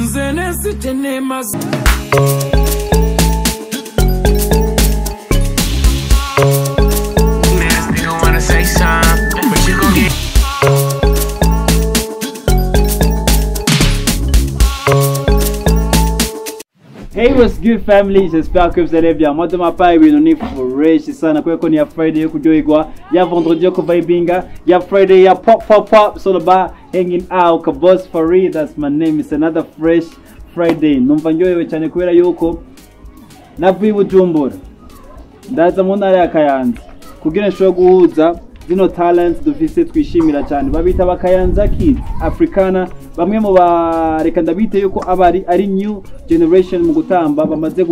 Nze n'ensi tenemaze. Nasty don't wanna say something, but you gon' get. Hey, what's good family? J'espère que vous allez bien. Moi de ma part, oui, on est fresh sana. Kwa ko ni ya Friday yo kuryoherwa, ya vendredi yo kuvibinga, ya Friday ya pop pop pop. So about hanging out, Kaboss for real, that's my name. It's another fresh Friday. Numva ndyohewe cyane kubera yuko navuye i Bujumbura, ndaza mu ntara ya Kayanza kugira nshobore guhuza zino talents dufise twishimira cyane. Babita Bakayanza Kids Africana, bamwe mu bareka ndabite yuko abari ari new generation mu gutamba, bamaze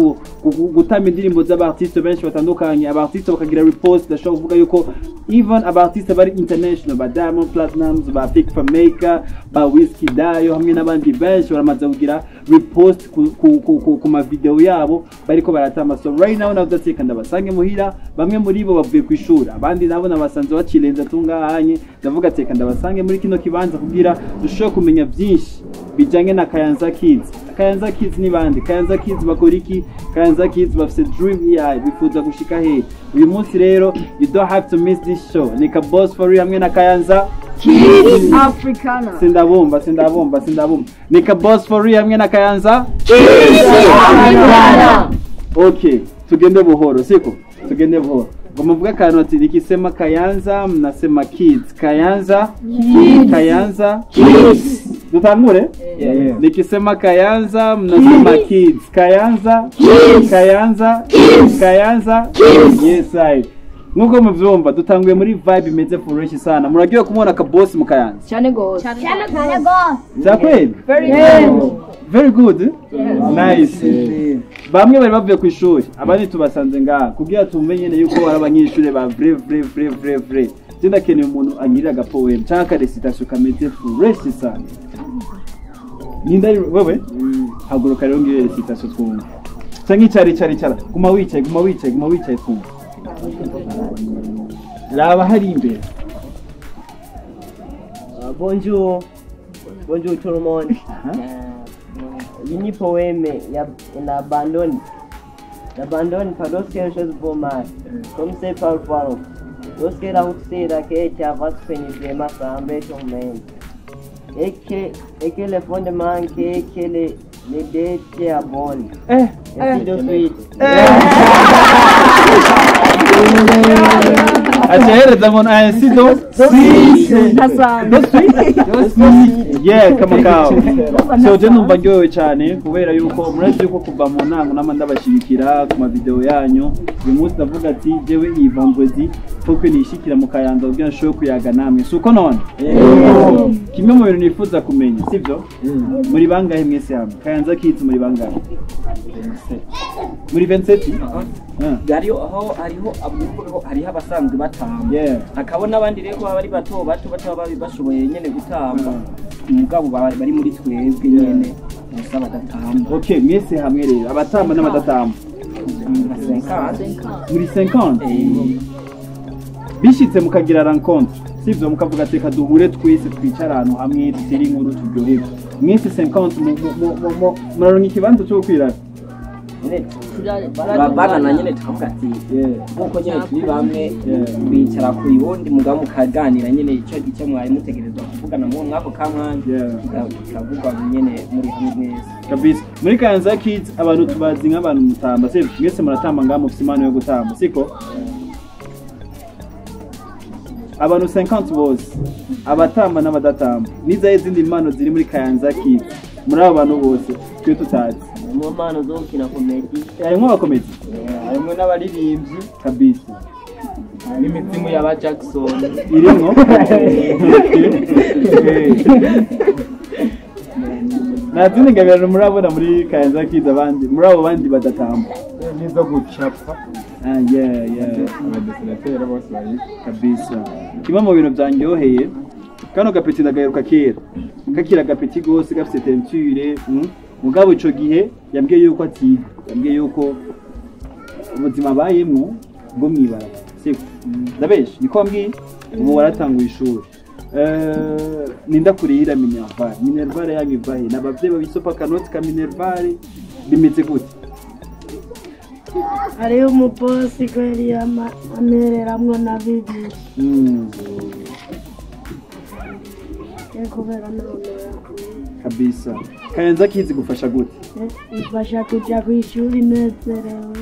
gutamba indirimbo z'abartiste benshi batandukanye, abartiste bakagira repost. Ndashobora kuvuga yuko even abartiste bari international, ba Diamond Platnumz, ba Big Fameka, ba Wizkid Dayo hamwe n'abandi benshi baramaze kugira repost ku ma video yabo bariko baratamba. So right now navuze ndabasange muhira, bamwe muri bo bavuye ku ishuri, abandi nabo nabasanze bacirenza tungahanye. Ndavuga ati reka ndabasange muri kino kibanza kugira dushobore kumenya byinshi bijanye na Kayanza Kids. Kayanza Kids ni bande? Kayanza Kids bakora iki? Kayanza Kids bafise dream AI, bifuza gushika he? Uyu munsi rero you don't have to miss this show. Ni Kaboss for real hamwe na Kayanza Kids Africana. Sindabumba, sindabumba, sindabumba. Ni Kaboss for real hamwe na Kayanza Kids Africana. Okay, tugende buhoro, siko? Tugende buhoro. Ngo muvuge akantu ati nikisema Kayanza mnasema kids. Kayanza Kids. Kayanza Kids. Dutangure? Yeah. Nikisema Kayanza mnasema kids. Kayanza Kids. Kayanza Kids. Kayanza Kids. Yes I. Nkuko muvyumva dutanguye muri vibe imeze fresh sana. Muragiye kumubona Kaboss mu Kayanza. Cyane gose. Cyane gose. Cya kweli? Very good. Very good. Nice. Bamwe bari bavuye ku ishuri, abandi tubasanze ngaha kugira tumenye yuko ari abanyeshuri ba vrai vrai vrai vrai vrai. Je ndakeneye umuntu angirira agapoem cyangwa akarécitation kameze fresh sana. Ninda wewe? Haguruka rero ngire récitation twumve. Cyangwa icara icara icara. Guma wicaye, guma wicaye, guma wicaye twumve. Raba hari imbere. Bonjour, bonjour tout le monde. Mini poème, il abandonne. L'abandonne pas lorsque une chose va mal, comme c'est parfois. Lorsque la route c'est laquelle tu avances péniblement semble ton. Et que le fondement que les dettes abonnent. Eh. Ainsi de suite. Acahereza ngo ainsi do Ntasanzwe. de suite, yeah, kama kawa. So je numva ndyohewe cyane kubera yuko murazi yuko kuva mu ntango nama ndabashigikira ku ma video yanyu. Uyu munsi ndavuga ati jewe iyi vendredi faut que nishikira mu Kayanza kugira nshobore kuyaga namwe, si uko none? Kimwe mu bintu nifuza kumenya, sibyo? Muri bangahe mwese hamwe Kayanza Kids? Muri bangahe? Muri 27? Ah. Hariho aho hariho hariho abasanzwe batamba, hakaba n'abandi rero baba ari bato bato bataba bashoboye nyene gutamba, umugabo bari muri twebwe nyene gusa badatamba. Okay, mwese hamwe rero, abatamba n'abadatamba? Nka 50. Muri 50. Bishitse mukagira rencontre, sivyo? Mukavuga ati reka duhure twese, twicara ahantu hamwe, dutere inkuru, turyoherwe mwese 50, muraronka ikibanza cyo gukwirana? Nyene turabana nyene tukavuga ati nkuko nyene turi bamwe, twicara ku yundi mugabo mukaganira nyene ico mwari mutegerezwa kuvugana mu mwako kamwanya, kikavugwa nyene muri hamwe mwese. Kabisa. Muri Kayanza Kids abantu tubazi nk'abantu mutamba, sivyo? Mwese muratamba ngaha, mufise impano yo gutamba, siko? Abantu 50 bose, abatamba n'abadatamba, nizahe izindi mpano ziri muri Kayanza Kids muri abo bantu bose twe tutazi? Harimo impano zo gukina comédie. Harimwo abacomédie. Harimo n'abaririmbyi. Kabisa. N'imizimu y'aba Jackson. Irimwo. Nta zindi ngabirano murabona muri Kayanza Kids, abandi muri abo bandi badatamba? N'izo gucapa. Ah, yeah. Abadessinateurs bose bari. Kabisa. Kimwe mu bintu byanyoheye, kano gapetit ndagaheruka kera kakira agapetit gose gafise teinture. Mugabo ico gihe yambwiye yuko atiga, yambwiye yuko ubuzima abayemwo bwo mwibara, siko? Ndabeshe? Niko wambwiye? Ubu waratanguye ishuri? Ninda kurihira minerval. Minerval yanyu ivahe? N'abavyeyi babisopa akanoti ka minerval bimeze gute? Hariho umubosi kweli amereramwo na bibiri. Kubera none kabisa. Kayanza Kids gufasha gute? Ifasha kuja kw'ishuri nezerewe.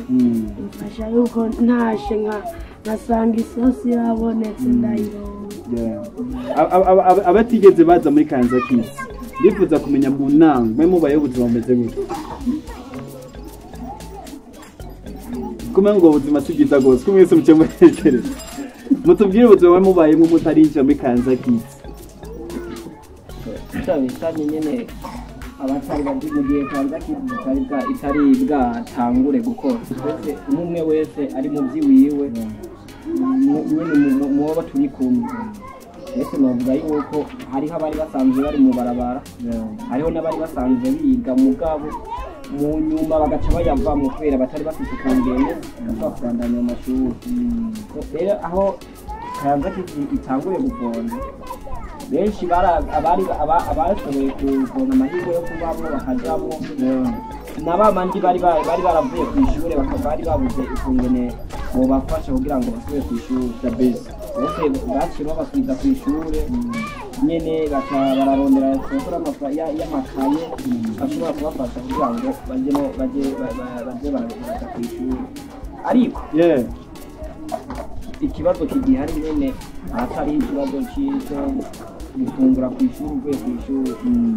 Ifasha yuko ntashe nkasanga isosi yabonetse ndayironka. Abatigeze baza muri Kayanza Kids ndifuza kumenya mu nama mwe mubaye ubuzima bumeze gute? Kumenya ngo ubuzima si bwiza gose, ko mwese muce mutekereza. Mutubwire ubuzima mwe mubayemo mutarinjira muri Kayanza Kids. Tutabishanye nyene abatari bari mu gihe Kayanza Kids itari bwatangure gukora. Twese umwe wese ari mu vyiwiwe nyene mubo turi kumwe. Ese novuga yuko hariho abari basanzwe bari mu barabara, hariho n'abari basanzwe biga mugabo mu nyuma bagaca bayavamwo kubera batari bafite ukungene bashobora kubandanya mu mashuri. Rero aho Kayanza Kids itanguye guponda, benshi abashoboye kubona amahirwe yo kubamwo bakajamwo, na babandi bari baravuye kw'ishure bari babuze ukungene bobafasha kugira ngo basubire kw'ishure. Kabisa. Bose baciye babasubiza kw'ishure nyene baca bararondera y'amakaye ashobora kubafasha kugira ngo baje baraja kw'ishure. Ariko ikibazo kigihari nyene ahatari ikibazo c'ico gufungura kw'ishuri uvuye kw'ishuri,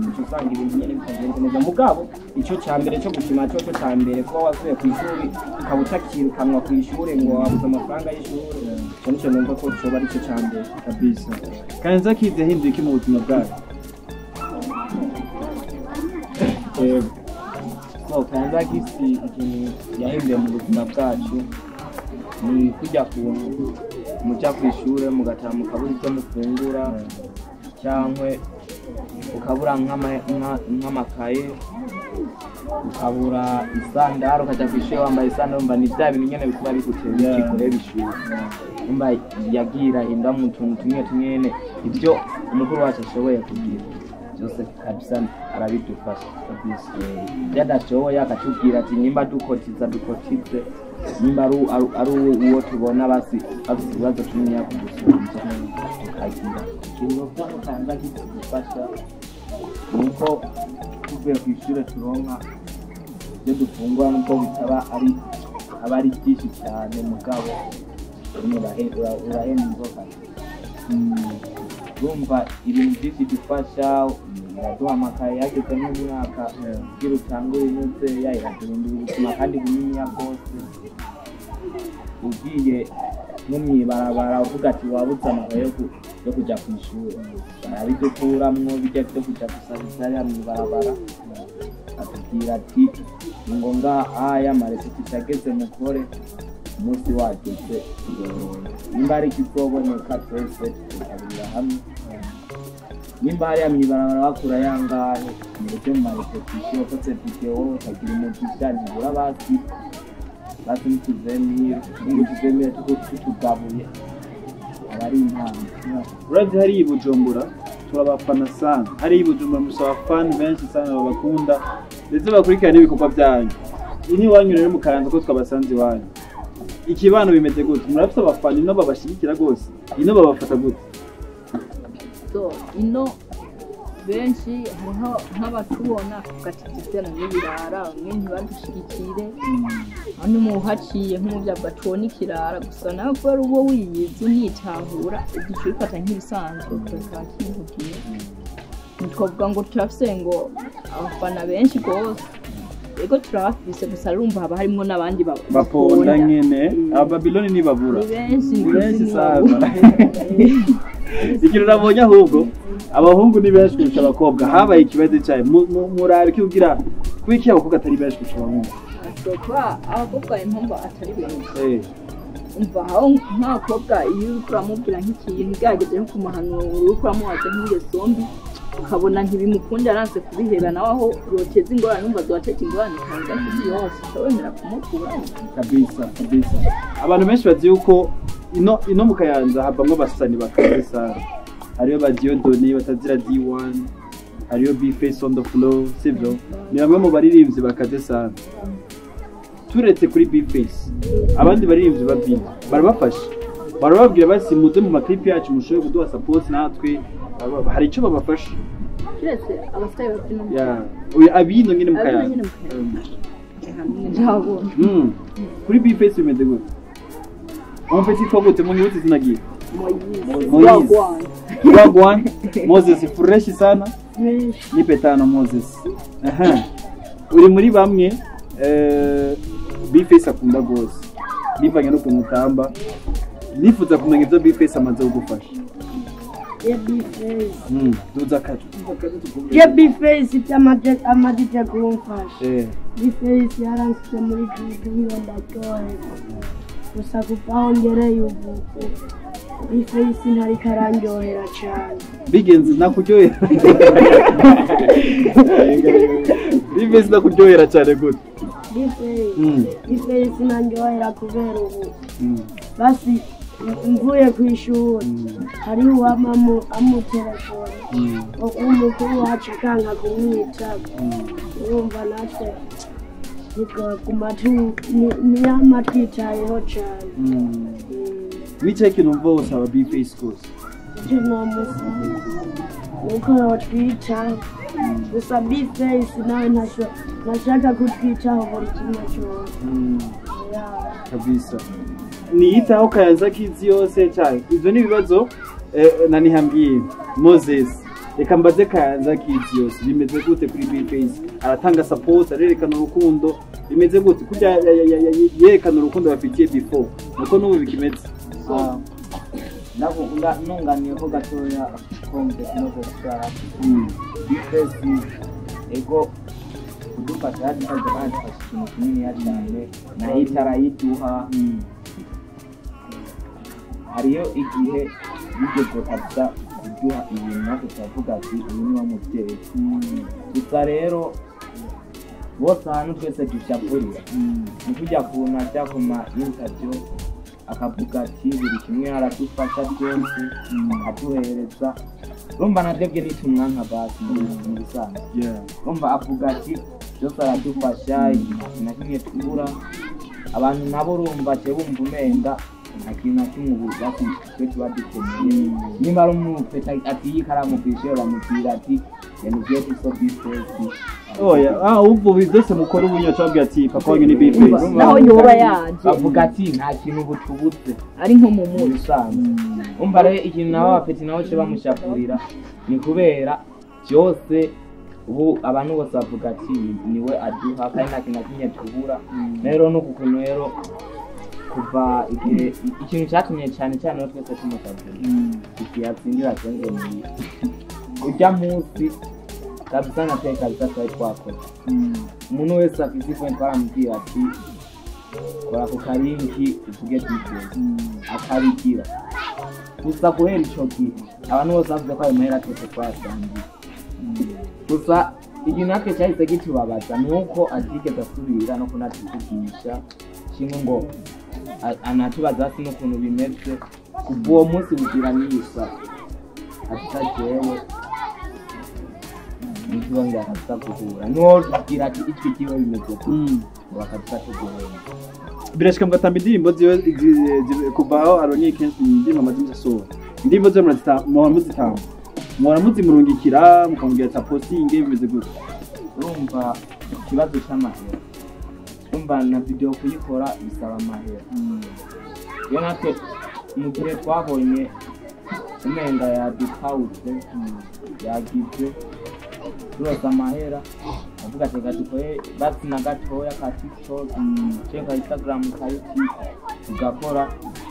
uca usanga ibintu nyene bitagenze neza. Mugabo ico ca mbere co gushima coco ca mbere kuba wasubiye kw'ishuri ukaba utakirukanwa kw'ishure ngo wabuze amafaranga y'ishure, ico nico numva ko coba arico ca mbere. Kabisa. Kayanza Kids yahinduye iki mu buzima bwawe? Kayanza Kids ikintu yahinduye mu buzima bwacu ni kujya kuntu muja kw'ishure mugataha mukabura ivyo mufungura, cyangwa ukabura nk'amakaye, ukabura isandaro ukajya kw'ishure wambaye isandaro, umva ni bya bintu nyene bikuba bigutera ikikorera ishure. Umva yagira inda mu tuntu tumwe tumwe ibyo umukuru wacu ashoboye kugira byose kabisa arabidufasha kabisa. Ibyo adashoboye akatubwira ati nimba dukotiza dukotize, nimba ari uwo tubona basi bafite ibibazo tumenya kudusubiza tukagira. Ikintu bavuga ko Kayanza Kids kidufasha ni uko tuvuye kw'ishure turonka ibyo dufungura, nubwo bitaba aba ari byinshi cyane, mugabo urahenda inzoka. Urumva ibintu byinshi dufasha, iraduha amakaye yageze nk'umwaka kugira utangure inoze, iraduhindura ubuzima kandi buniniya bwose. Ugiye nko mw'ibarabara uvuga ati wabuze amakaye yo kuja kw'ishure, barabidukuramwo bijya vyo kuja gusabisa hariya mw'ibarabara, atubwira ati ni ngombwa aya marepetisiyo ageze mukore umunsi wageze tuzoronka. Nimba hari ikizoboneka twese tukabirira hamwe, nimba hariya mw'ibarabara bakura yangahe mureke mu marepetisiyo ukoze videwo ukagira umugisha ntibura basi basi nituzemire nituzemire tutugabuye aba ari intambwe. Uravye hariya i Bujumbura turabafana sana, hariya i Bujumbura mufise abafana benshi sana babakunda ndetse bakurikirana n'ibikorwa vyanyu. Ini iwanyu rero mu Kayanza ko twabasanze iwanyu, ikibano bimeze gute? Murafise abafana ino babashigikira gose, ino babafata gute? Ino benshi hariho nk'abatubona tugatitizana n'ibirara, bamwe ntibadushigikire, hano uhaciye nk'umuvyabwa tubona ikirara gusa, nawe kubera uba wiyizi unitahura ugica ubifata nk'ibisanzwe ukareka bakivugira. Ntitwovuga ngo turafise ngo abafana benshi gose, ego turabafise gusa urumva haba harimwo n'abandi baponda nyene. Ababiloni ntibabura, ni benshi sana. Ikintu nabonye ahubwo abahungu ni benshi kurusha abakobwa, habaye ikibazo cyayo murabe kugira kuki abakobwa atari benshi kurusha abahungu? Kuba abakobwa impamvu atari benshi, umva aho nk'abakobwa iyo uriko uramubwira nk'ikintu ugerageje nko kumuhanura, uriko uramubaza nk'ingeso mbi ukabona ntibimukunda aranse kubiheba, nawe aho yoteza ingorane umva zoateza ingorane Kayanza Kids yose ushobora kumukuraho kabisa kabisa. Abantu benshi bazi yuko ino mu Kayanza havamwo abasani bakaze sana. Hariyo ba Dieudonné batazira D1, hariyo B-Face on the floor, sivyo? Ni bamwe mu baririmbyi bakaze sana. Turetse kuri B-Face, abandi baririmbyi babiri barabafasha, barababwira basi muze mu maklipi yacu mushobore kuduha support natwe, hari icyo babafasha. Kiretse abasitari babyina mu Yeah. Oya, abino nyine mu Abino Kayanza. nyine mu Kayanza. Ndabona. Kuri B-Face bimeze gute? En fait, yitwa gute? Munyibutse izina ryiwe. Moyize. Moyize. Wagwan. Wagwan. Moses fresh sana. Fresh. Nipe tano Moses. Aha. Uri muri bamwe B-Face akunda gose. Bivanye no kumutamba. Nifuza kumenya ibyo B-Face amaze kugufasha. Ye B-Face. Duza kacu. Ye B-Face ibyo amadije kumfasha. B-Face yaransize muri clip yiwe ndaryoherwa. Gusa kuva aho ngereye ubu B-Face ntariko arandyohera cane. Bigenze nakuryohera. B-Face nakuryohera cyane gute? B-Face nandyohera kubera ubu. Basi mvuye kw'ishuri hariho uwama amutelefone umukuru wacu akanka kumwitaba. Urumva natwe ntitwaguma niyama twitayeho cane. Nicaye ikintu wumva wosaba B-Face gose? Icyo nomusaba nuko yotwitaho. Gusa B-Face nawe ntashaka kutwitaho buri kimwe cose. Kabisa. Niyitaho Kayanza Kids yose cyane. Ivyo ni ibibazo nanihambwiye Moses. Reka mbaze Kayanza Kids yose bimeze gute kuri B-Face? Aratanga support, arerekana urukundo, bimeze gute? Kurya yerekana urukundo bafitiye before, nuko n'ubu bikimeze. Nunganiye ko gatoya kombe Moses twara. B-Face ego kudufasha yadufasha kandi adufasha ikintu kininiya cyane, nayo itarayiduha. Hariyo igihe yigeze kabisa kuduha ibintu natwe turavuga ati uyu ni wa mubyeyi. Gusa rero bose ahantu twese dushavurira ni kujya kuntu ajya ku ma interview akavuga ati buri kimwe aradufasha byose akaduhereza. Urumva na twebwe nitumwanka basi mu bisanzwe. Urumva avuga ati byose aradufasha, ikintu na kimwe tubura. Abantu nabo urumva je bumva umenga nta kintu na kimwe ubu basi twe tuba dukeneye. Nimba ari umupeta ati iyi karamu kw'ishure bamubwira ati genda ugiye guso B-Face. Oya, ubu byose mukora ubu nyine cyabwiye ati papa wanyu ni B-Face. Naho yoba yaje. Bavuga ati nta kintu ubu tubuze. Ari nko mu mutwe. Bisanzwe. Umva rero ikintu nabo abapeti nabo ce bamushapurira ni kubera byose ubu abantu bose bavuga ati niwe aduha kandi nta kintu na kimwe tubura. Rero nuku kuntu rero kuva igihe ikintu cyatumye cyane cyane aho twese tumushapurira igihe atsindira Kenzo ni ujya munsi kabisa na twe kabisa twari twakoze. Umuntu wese afite iphone twaramubwira ati kora ku karinki uvuge B-Face akabigira. Gusa guhera ico gihe abantu bose bavuze ko ayo mahera twese twayasangiye. Gusa ikintu natwe cyahise kitubabaza ni uko atigeze asubira no kunatuvugisha kimwe ngo anatubaza hasi n'ukuntu bimeze. Kuva uwo munsi bugira niyisa ati jewe ntituzongera kabisa guhura. Nuwo tugira ati ijwi ryiwe bimeze gute ngo bakabisa tuguhura. Birashika mugatamba indirimbo ziwe kuva aho aronye kenshi indirimbo amaze imisi asohora. Indirimbo ziwe muhora muzitamba, muhora muzimurungikira mukamubwira ati postinge bimeze gute? Urumva ikibazo c'amahera, urumva na video kuyikora bisaba amahera. Iyo natwe mu gihe twabonye umenga yadukawutse yagize turose amahera avuga ati reka dukore basi na gatoya ka TikTok canke ka Instagram ka YouTube tugakora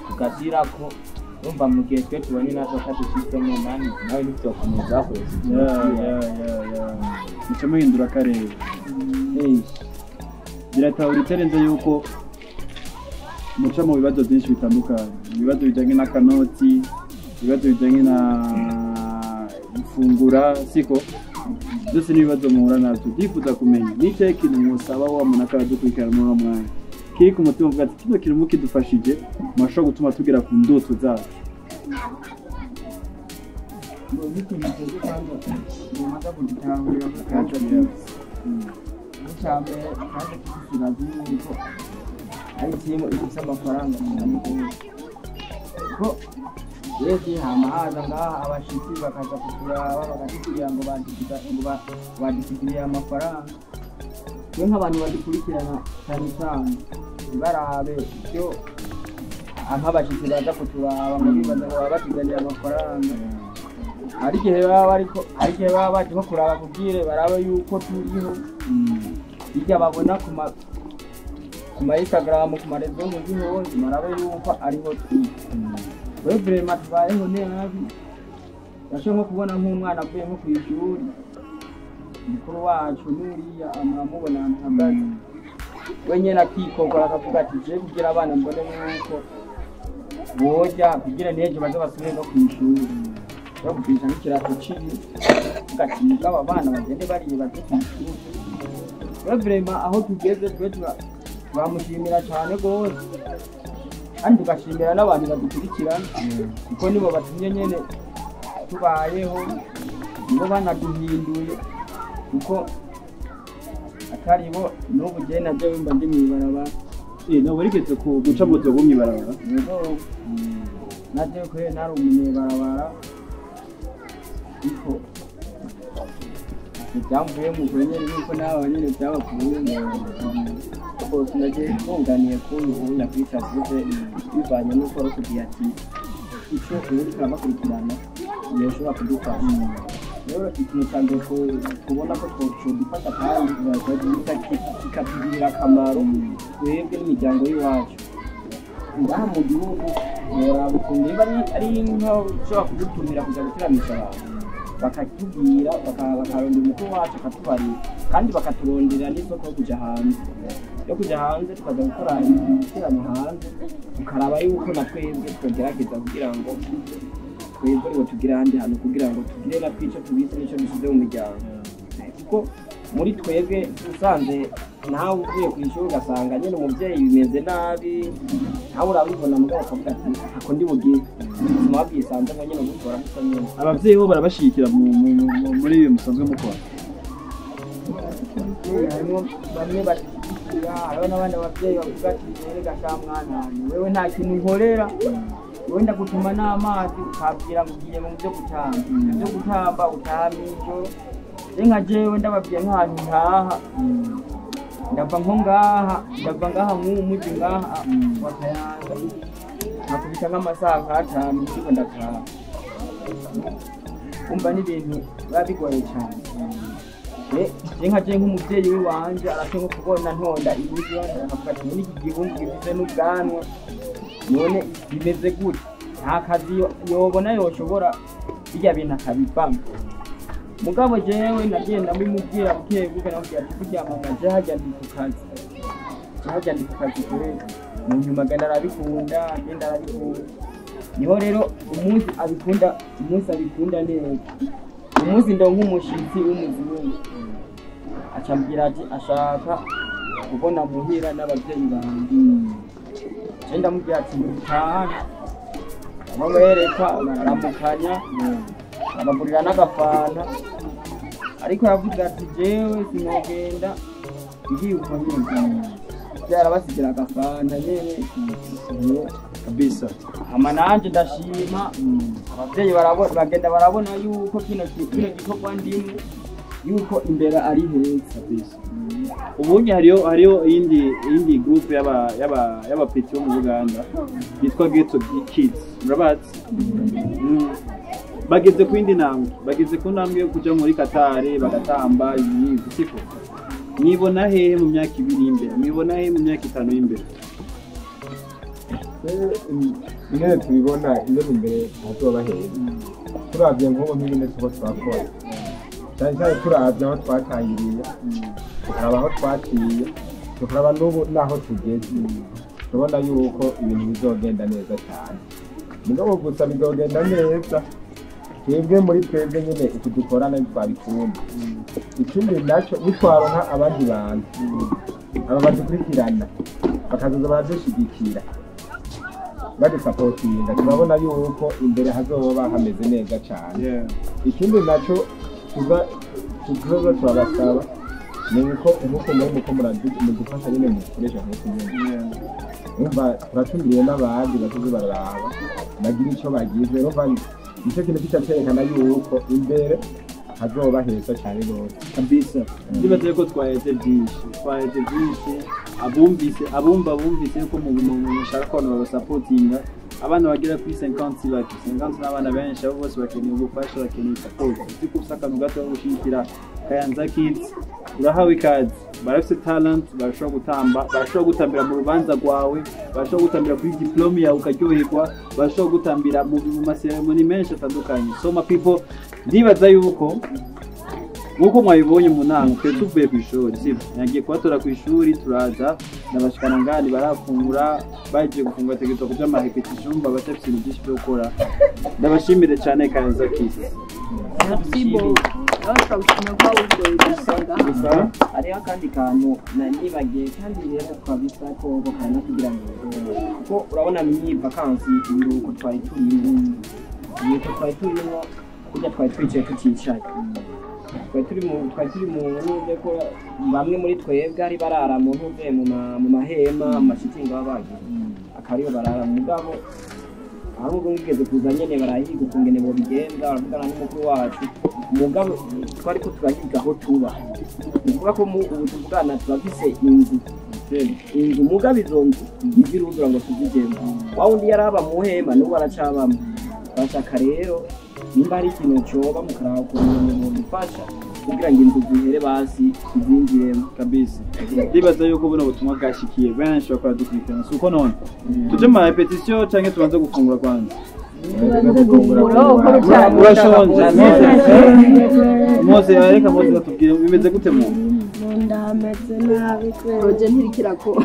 tugashyirako. Urumva mu gihe twe tubonye natwe atadushizemo mani nawe ntitwokomeza bakoresha. Muca muhindura akarere. Biratahura itarenze yuko muca mu bibazo byinshi bitandukanye, ibibazo bijyanye n'akanoti, ibibazo bijyanye na ifungura, siko byose ni ibibazo muhura nabyo. Ndifuza kumenya ni ikihe kintu musaba wa muntu akaradukurikirana muri uno mwanya kiri ku mutima uvuga ati kino kintu mukidufashije murashobora gutuma tugera ku ndoto zacu. N'ikintu twebwe kwanza tumaze kugitahurira muri Kaza Gift. Icya mbere Kaza Gift irazi yuko ari timu ifite amafaranga cyane rwose. Ko urebye hama haza ngaha abashitsi bakaza kuturaba bakatubwira ngo badusigiriye amafaranga. Twe nk'abantu badukurikirana cyane cyane ntibarabe ibyo nk'abashitsi baza kuturaba ngo bibaza ngo baba batuzaniye amafaranga. Hari igihe baba bariko, hari igihe baba baje nko kuraba kubwire barabe yuko turiho. Hirya babona ku ma Instagram, ku ma rezo muzi hose, barabe yuko ariho turi. We vraiment tubayeho nabi. Bashobora nko kubona nk'umwana avuye nko kw'ishuri, mukuru wacu n'uriya muramubona ahantu ahagaze, we nyene akikokora akavuga ati je kugira abana mbone yuko boja kugira n'ejo baze basubire no kw'ishuri. Bagurisha nk'ikirato ciwe, uvuga ati mugabo abana bagende bariye baje kw'ishuri. We vraiment aho tugeze twe turamushimira cane gose, kandi tugashimira n'abantu badukurikirana, kuko nibo batumye nyene tubayeho, nibo banaduhinduye, kuko atari bo n'ubu jewe na jewe mba ndi mw'ibarabara. No warigeze guca mu buzima bwo mw'ibarabara? Yego, na jewe kubera nari umunyebarabara, ariko ibyamvuye mu kure nyene nuko nawe nyene byabakuye. Rwose nagiye nkunganiye kuri ubu nakwita avuze bivanye n'uko wari utubwiye ati icyo ubu turabakurikirana yoshobora kudufasha. Rero ikintu cya mbere tubona ko cyodufasha kandi kikatugirira akamaro twebwe n'imiryango y'iwacu ngaha mu gihugu. Woraba ukuntu niba ari nkaho ushobora kudutumira kujya guteramisha abantu, bakatubwira, bakarondera umukuru wacu akatubarira, kandi bakaturondera n'isoko yo kuja hanze, yo kuja hanze tukaza gukora ibiteramo hanze, tukaraba yuko na twebwe twogerageza kugira ngo twebwe ngo tugire ahandi hantu, kugira ngo tugire na twico tubitse n'ico dusize mu miryango. Kuko muri twebwe usanze nawe uvuye kw'ishuri ugasanga nyene umuvyeyi bimeze nabi, nawe urabibona mugabo ukavuga ati ntako ndi bugire, ubuzima bwisanzemo nyene ubutora gusa nyene. Abavyeyi bo barabashigikira muri ibi musanzwe mukora? Harimo bamwe badushyigikira, hariho n'abandi abavyeyi bavuga ati erega sha mwana wanje, wewe nta kintu nkorera, wewe ndagutuma n'amazi ukabwira ngo ugiye mu vyo gutamba, ivyo gutamba utaha mw'ijoro. Je nka jewe ndababwiye nk'ahantu ntaha, ndava nko ngaha, ndava ngaha mw'uwu muji ngaha wa Kayanza, nkakubita nk'amasaha nk'atanu ndiko ndataha. Umva n'ibintu biba bigoye cane. Je nka je nk'umuvyeyi wiwanje arashe nko kubona ntonda iburyo, akavuga ati none iki gihungu gifise n'ubwanwa, none bimeze gute? Nta kazi yobona yoshobora birya bintu akabivamwo. Mugabo jewe nagenda mbimubwira buke buke, namubwira ati burya mama je harya ndi ku kazi, je harya ndi ku kazi kweri. Mu nyuma agenda arabikunda, agenda arabikunda. Niho rero umunsi abikunda, umunsi abikunda neza, umunsi ndonka umushitsi w'umuzungu, aca ambwira ati ashaka kubona muhira n'abavyeyi banje. Je ndamubwira ati mutahane, ndamwereka, bararamukanya, abagurira n'agafanta, ariko yavuze ati jewe sinogenda ngiye uko nyene. Byarabasigira agafanta nyene kabisa. Hama nanje ndashima abavyeyi bagenda barabona yuko kino gikorwa ndimwo yuko imbere ari heza kabisa. Ubunye hariyo iyindi group y'aba petit bo mu Buganda yitwa Ghetto Kids, murabazi? Bageze ku yindi ntambwe, bageze ku ntambwe yo kuja muri Qatar bagatamba ibintu siko. Mwibona hehe mu myaka 2 imbere? Mwibona hehe mu myaka 5 imbere? Ingene tubibona ingene imbere hazoba heza, turavye nk'ubu nk'ingene tuba twakora, cyane cyane turavye aho twatangiriye, tukaraba aho twaciye, tukaraba n'ubu n'aho tugeze, turabona yuko ibintu bizogenda neza cyane. Mugabo gusa bizogenda neza twebwe muri twebwe nyene uku dukorana ntitwabikunda. Ikindi nacyo nitwaronka abandi bantu aba badukurikirana bakazoza baradushigikira, badusapotinga turabona yuko imbere hazoba hameze neza cyane. Ikindi nacyo tuzoza turabasaba ni uko nk'uko muri muko mudufasha nyine mukoresha nk'uko nyine umva turatumiriye n'abandi bazoze bararaba bagira icyo bagize, urumva nicyo kintu kica cerekana yuko imbere hazoba heza cyane rwose kabisa. Ndibaza ko twaheze byinshi abumvise abumva bumvise yuko mu mushaka ko babasapotinga abana bagera kuri 50 baki 50 n'abana benshi abo bose bakeneye ubufasha, bakeneye support. Uzi ko ufise akantu gato ko gushigikira Kayanza Kids, urahawe ikaze. Barafise talent, barashobora gutamba, barashobora gutambira mu rubanza rwawe, barashobora gutambira kuri diplome yawe ukaryoherwa, barashobora gutambira mu maseremoni menshi atandukanye. So my people, ndibaza yuko nkuko mwabibonye mu nama twe tuvuye ku ishuri, sibyo? Nagiye kubatora ku ishuri turaza ndabashikana ngani barafungura, bagiye gufungura tegerezwa kuja ama repetition batafise ibintu byinshi byo gukora. Ndabashimire cyane Kayanza Kids. Merci beaucoup. Hariho akandi kantu nibagiye kandi rero twabisa ko kana kugira ngo kuko urabona myi vacances ibiruhuko twari turimo, kurya twari twicaye tuticaye, twari turi mu ntuze ko bamwe muri twebwe ari barara mu ntuze mu mahema amashitingi baba bagize akariyo barara mugabo ahubwo ngigeze kuza nyene barahiga ukungene bobigenza baravugana n'umukuru wacu mugabo twari ko turahiga aho tuba, ni ukuvuga ko ubu tuvugana turafise inzu mugabo izo nzu ntiziruzura ngo tuzijemo, wa wundi yaraba mu hema n'ubu aracabamo. Bashaka rero nimba hari ikintu coba mukaraba ukuntu mudufasha kugira ngo inzu zihere basi tuzinjiremo kabisa. Ndibaza yuko buno butumwa bwashikiye benshi bakora dukurikirana, si uko none tuje mu repetition canke tubanze gufungura kwanza? Urashonje Mose? Reka Mose atubwire bimeze gute mu ndameze nabi projet ntirikirako.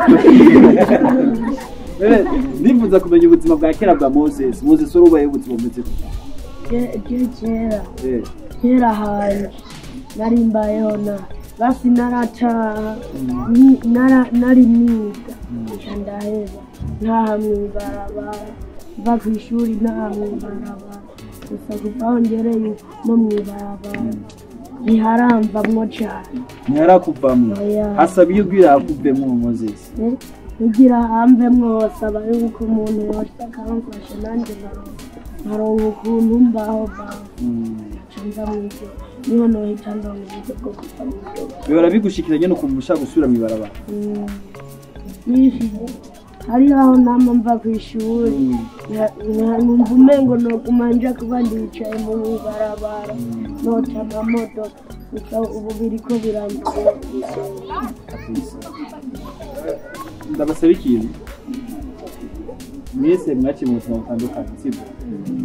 Ndifuza kumenya ubuzima bwa kera bwa Moses. Moses urubaye ubuzima bumeze gute? Kera kera hantu nari mbayeho na basi narataha nari niga ndaheba ntaha mw'ibarabara mva kw'ishuri ntaha mw'ibarabara gusa kuva aho ngereye no mw'ibarabara ntiharamvamwo cane. Ntiharakuvamwo? Hasaba iyo ubwira hakuvemwo Moses? Kugira hamvemwo hosaba yuko umuntu yoshika akamfasha nanje nkaronka ukuntu mbaho baho nca mw'ijoro niho nohita ndonka uburyo bwo kuva mw'ijoro. Bihora bigushikira nyene ukumva ushaka gusubira mw'ibarabara? Hariho aho nama mva kw'ishuri numva umengo noguma nja kuba ndicaye mu ibarabara noca amamodoka gusa ubu biriko birangira. Ndabasaba ikintu mwese mwaciye mu buzima butandukanye, sibyo?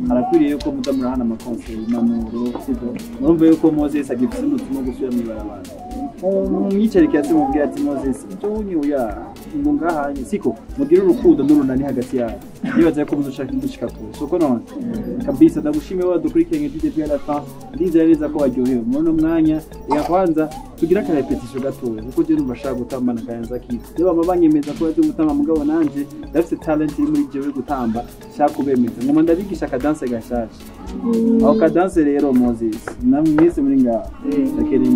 Harakwiriye yuko muza murahana amakonseri impanuro, sibyo? Murumva yuko Moses agifise umutima wo gusubira mw'ibarabara, mumwicarike hasi mubwire ati Moses ibyo wunye ngo ngahanye, siko? Mugire urukundo n'urunani hagati yanyu, nibaza ko muzoshaka gushika kure, siko none? Kabisa ndagushimiye wadukurikiranye du début à la fin, ndizera neza ko waryohewe muri uno mwanya. Reka kwanza tugire aka repetition gatoya kuko je numva ashaka gutamba na Kayanza Kids. Niba mama banyemeza ko bazi gutamba mugabo nanje ndafise talent iri muri jewe gutamba, nshaka kubemeza ngoma ndabigisha akadanse gashasha. Aho kadanse rero Moses namwe mwese muri ngaho ndakeneye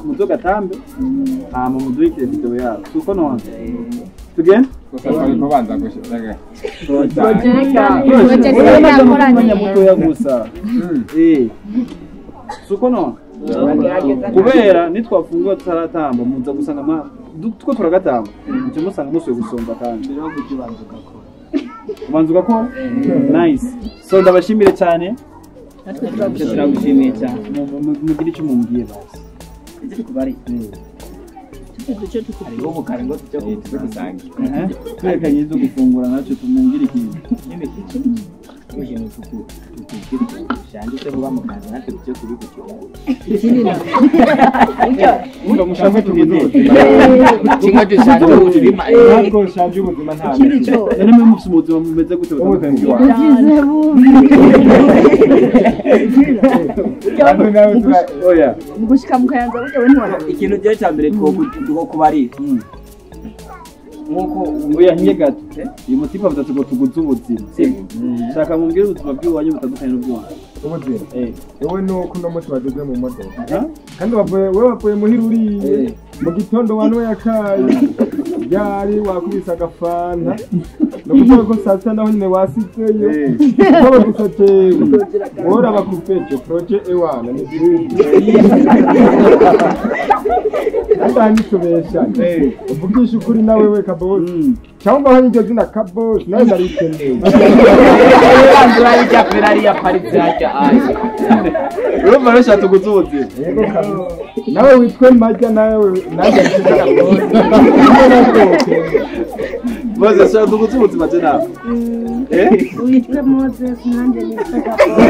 muzogatambe hama muduhikire video yabo, siko none? Tugende? Gusa twari kubanza gushaka umwanya mutoya gusa suko none? Kubera nitwafungura tutaratamba muza gusanga two turagatamba muce musanga musuye gusomba kandi ubanza ugakora. Nice. So ndabashimire cyane. Turagushimiye cyane. Mugire icyo mumbwiye basi. Hariho ubukare ngo tujye gusangira twerekanye ibyo gufungura nacyo tumubwire ikintu. Ikintu tukubwira ushangize vuba mu kazi natwe tujye kubigucungura. Umva mushaka tubiduze. Kimwe dushanje ubuzima. Ntabwo ushanje ubuzima nta. None mwe mufite ubuzima mumeze gute butandukanye? Oya. Mugushika mu Kayanza burya we ntiwara. Ikintu gihe cya mbere two kubarira. Nkuko Oya, ntiye gato. Uyu mutipe avuze ati ngo tuguze ubuzima, sibyo? Shaka mumbwire ubuzima bw'iwanyu butandukanye n'ubw'iwanyu. Ubuzima? Eh. Wowe nuko uno munsi bageze mu modoka. Aha. Kandi wavuye, wowe wavuye muhira uriye mu gitondo, wanyweye akayi ryari, wakubise agafanta, ni ukuvuga ko saa sita naho nyine wasizeyo. Kuko gusa jewe wowe bakupeje projet ewana ni byiza, kandi aha ntitubeshane, uvugisha ukuri nawe we Kabosi, cyangwa aho iryo zina Kabosi nawe ndarikeneye. Urarya Ferrari ya Paris yajya ayi. Urumva rero shaka tuguze ubuzima. Yego kabisa, nawe witwe Majya, nawe nanjye nitwe Kabosi. Moses, shaka tuguze ubuzima je nawe. Eh? Witwe Moses, nanjye nitwe Kabosi.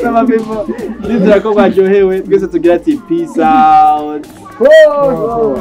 Sama people, ndizera ko mwaryohewe twese, tugira ati peace out. Oh.